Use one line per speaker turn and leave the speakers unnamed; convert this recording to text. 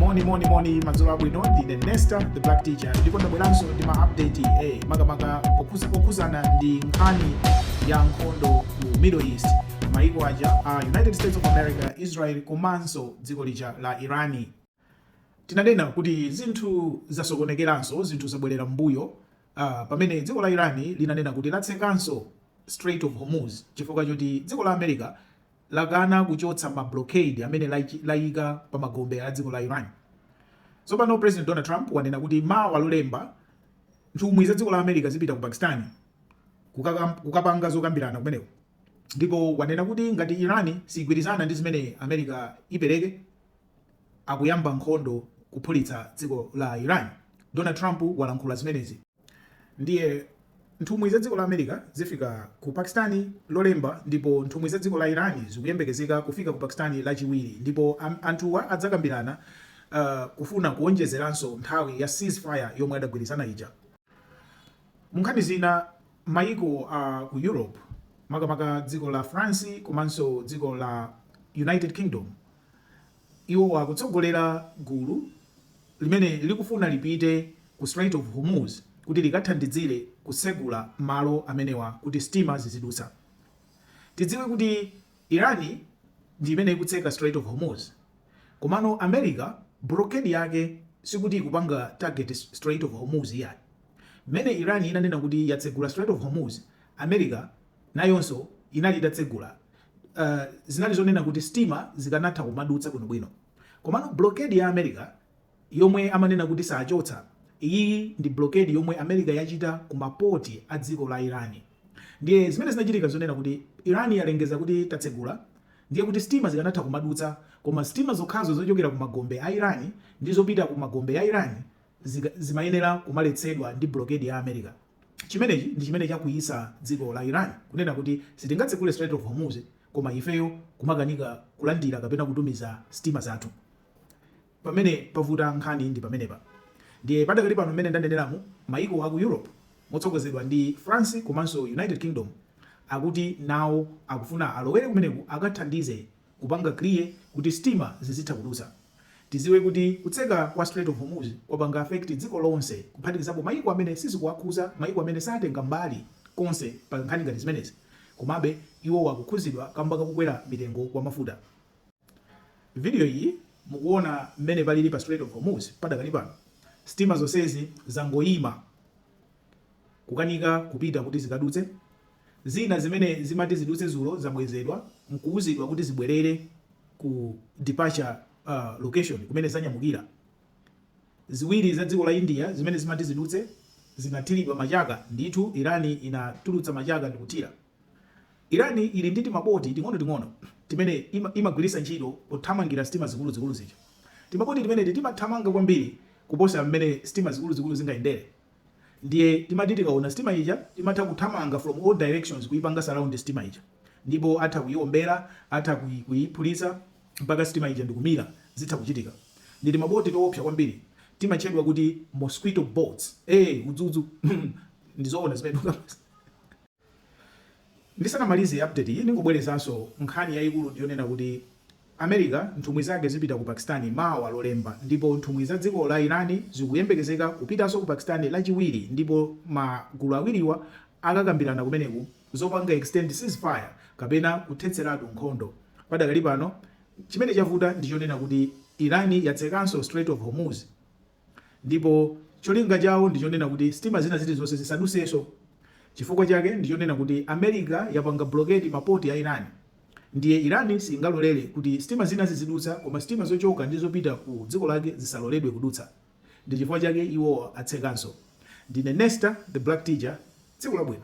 Moni, moni, moni, madzulo abwino. Ndine Nesta the Black Teacher ndipo ndabweranso ndi ma update makamaka okhuzana ndi nkhani ya nkhondo ku Middle East, maiko aja a United States of America, Israel komanso dziko lija la Irani. Tinanena kuti zinthu zasokonekeranso, zinthu zabwerera m'mbuyo pamene dziko la Irani linanena kuti latsekanso Strait of Hormuz chifukwa choti dziko la America lakana kuchotsa ma blockade amene layika pa magombe a dziko la Iran. Tsopano President Donald Trump wanena kuti mawa Lolemba nthumwi za dziko la America zipita ku Pakistan kukapanga zokambirana kumeneko, ndipo wanena kuti ngati Iran sigwirizana ndi zimene America ipereke, akuyamba nkhondo kuphulitsa dziko la Iran. Donald Trump walankhula zimenezi. Ndiye nthumwi za dziko la America zifika ku Pakistan Lolemba ndipo nthumwi za dziko la Iran zikuyembekezeka kufika ku Pakistan Lachiwiri, ndipo anthuwa adzakambirana kufuna kuonjezeranso nthawi ya ceasefire yomwe adagwirizana ija. Munkhani zina, mayiko a ku Europe, makamaka dziko la France komanso dziko la United Kingdom, iwo akutsogolera gulu limene likufuna lipite ku Strait of Hormuz kuti likathandizire kutsegula malo amenewa kuti sitima zizidutsa. Tidziwe kuti Iran ndi imene ikutseka Strait of Hormuz, komano America blockade yake sikuti ikupanga target Strait of Hormuz iyayi. Mmene Iran inanena kuti yatsegula Strait of Hormuz, America nayonso inali itatsegula. Zinali zonena kuti sitima zikanatha kumadutsa bwinobwino. Komano blockade ya America yomwe amanena kuti sachotsa, iyi ndi blockade yomwe America yachita ku mapoti a dziko la Iran. Ndiye zimene zinachitika zonena kuti Iran yalengeza kuti tatsegula, ndiye kuti sitima zikanatha kumadutsa, koma sitima zokhazo zochokera ku magombe a Iran ndi zopita ku magombe a Iran zimayenera kumaletsedwa ndi blockade ya America. Chimenechi ndi chimene chakwiyitsa dziko la Iran kunena kuti sitingatsegule Strait of Hormuz koma ifeyo kumakanika kulandira kapena kutumiza sitima zathu. Pamene pavuta nkhani ndi pamenepa. Ndiye padakali pano, mmene ndaneneramu, mayiko aku Europe motsogozedwa ndi France komanso United Kingdom akuti nawo akufuna alowere kumeneku akathandize kupanga clear kuti sitima zizitha kudutsa. Tidziwe kuti kutseka kwa Strait of Hormuz kwapanga affect dziko lonse, kuphatikizapo mayiko amene sizikuwakhuza, mayiko amene satenga mbali konse pa nkhani ngati zimenezi, komabe iwowo akukhuzidwa kamba kakukwera mitengo kwa mafuta. Video iyi mukuona mmene palili pa Strait of Hormuz padakali pano. Sitima zonsezi zangoyima, kukanika kupita kuti zikadutse. Zina zimene zimati zidutse zulo zabwezedwa nkuuzidwa kuti zibwerere ku departure location kumene zanyamukira. Ziwiri za dziko la India zimene zimati zidutse zinathiridwa machaka ndithu. Iran inatulutsa machaka ndikuthira. Iran ili ndi timaboti ting'onoting'ono timene imagwiritsa ntchito pothamangira sitima zikuluzikulu zija. Timaboti timeneti timathamanga kwambiri kuposa mmene sitima zikuluzikulu zingayendere. Ndiye timati tikaona sitima ija, timatha kuthamanga from all directions kuipanga surround sitima ija, ndipo atha kuiombera, atha kuiphulitsa mpaka sitima ija ndikumira. Zitha kuchitika. Ndi timaboti toopsa kwambiri, timatchedwa kuti mosquito boats, udzudzu. Ndizoona zimene ndikukamba. Ndisanamalize update iyi, ndingobwerezanso nkhani yayikulu ndiyonena kuti America nthumwi zake zipita ku Pakistan mawa Lolemba, ndipo nthumwi za dziko la Iran zikuyembekezeka kupitanso ku Pakistan Lachiwiri, ndipo magulu awiriwa akakambirana kumeneku zopanga extend ceasefire kapena kuthetseratu nkhondo. Padakali pano chimene chavuta ndichonena kuti Iran yatsekanso Strait of Hormuz, ndipo cholinga chawo ndichonena kuti sitima zina zilizonse zisadusenso. Chifukwa chake ndichonena kuti America yapanga blockade mapoti a Iran, ndiye Iran singalolere kuti sitima zina zizidutsa koma sitima zochoka ndi zopita ku dziko lake zisaloledwe kudutsa. Ndi chifukwa chake iwo atsekanso. Ndine Nesta the Black Teacher. Tsiku labwino.